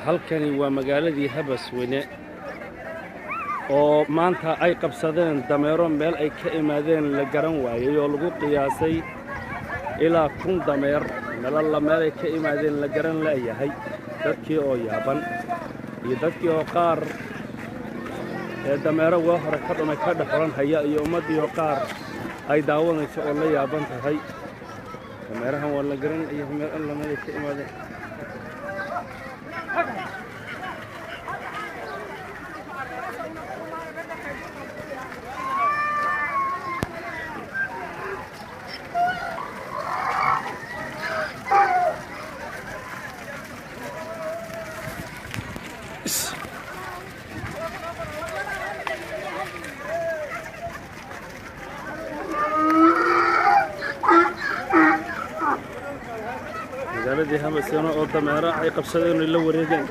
Halkani waa magaaladii Habasweyne oo maanta ay qabsadeen dameero meel ay ka imaadeen la garan waayey, oo lagu qiyaasay ilaa 1000 dameer. Melalla meel ay ka imaadeen la garan la'yahay. Dadkii oo yaaban iyo dadkii oo qaar ee dameero waa hore ka dhumay ka dhexoran haya, iyo ummaddii oo qaar ay daawanayso oo la yaaban tahay dameerahan waa la garan iyo meel alla meel ay ka imaadeen. Magaaladii Habasweyne oo dameero ay qabsadeen oo la wareegeen.